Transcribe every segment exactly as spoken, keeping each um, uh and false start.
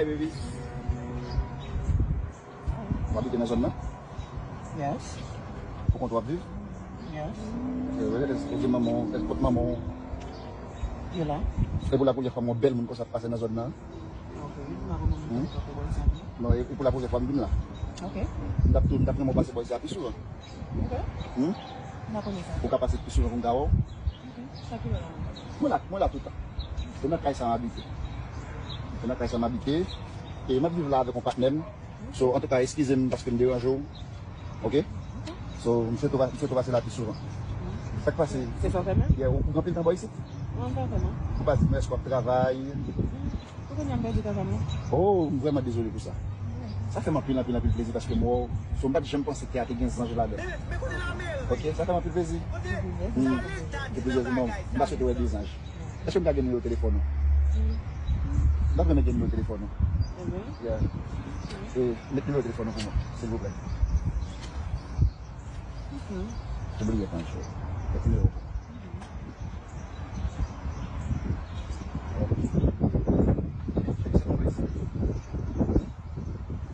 Hey, baby. W abite nan zòn nan? Yes. Pou kont w ap viv? Yes. E, wè, èske manman w, èske kòt manman w? Yo la. E pou la premyè fwa m wè bèl moun konsa ap pase nan zòn nan? Ok, m pa konn moun ki ap wè sa. Non, e, e pou la premyè fwa m vin la. Ok. M t ap tou, m t ap renmen w pase bò isi a pi souvan. Ok. Hmm? M pa konnen sa. Ou ka pase pi souvan pou m ka wè w? Ok. Sa ki lè la? Mwen la, mwen la toutan. Se nan kay sa m abite. Se nan kay sa m abite. E m ap viv la avèk yon patnè m. So, antouka, eskize m paske m deranje w. Ok? So, m swete w pa, m swete w pase la pi souvan. Sa k pase? Se sa w fè menm? Yeah, ou, ou gen anpil tan bò isit? Mwen pa vrèman. Ou pa di m èske w ap travay? Pou kounye a m pèdi travay mwen. Oh, m vrèman dezole pou sa. Sa fè m anpil, anpil, anpil plezi paske m wè w. So, m pa t janm panse ke a te gen zanj ladan. Ok, sa fè m anpil plezi. Hmm. Gen plizyè zanj, m pa swete wè de zanj. Èske m ka gen nimewo telefòn ou? M ta renmen gen nimewo telefòn ou. Yeah. E, met nimewo telefòn ou pou mwen, silvouplè. Ou bliye, Pancho. Met nimewo pou mwen.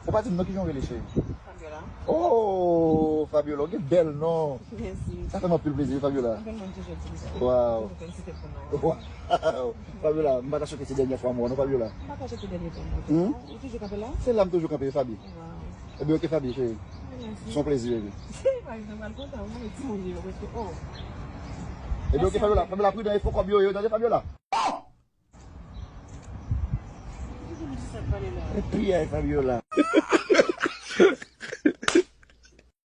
Ou pa di m non, kijan w rele, cheri? Fabiola. Oh, Fabiola, ou gen bèl non. Mèsi. Sa fè m anpil plezi, Fabiola. Anpil moun toujou di m sa. Wow. Toujou felisite pou non. Wow. Fabiola, m pa ta swete se dènyè fwa m wè w non, Fabiola. M pa ta swete dènyè fwa m wè w. Hmm? Ou toujou kanpe la? Se la m toujou kanpe, Fabi. Wow. Ebyen, ok, Fabi, cheri. Mèsi. Se yon plezi, baby. Fabi, mwen pral kontan, mwen, timoun yo, paske, oh. Ebyen, ok, Fabiola, Fabiola, pridan, e fo kòb yo ye, tande, Fabiola. Oh! Ki moun ki sa k pale la? E piyay Fabiola.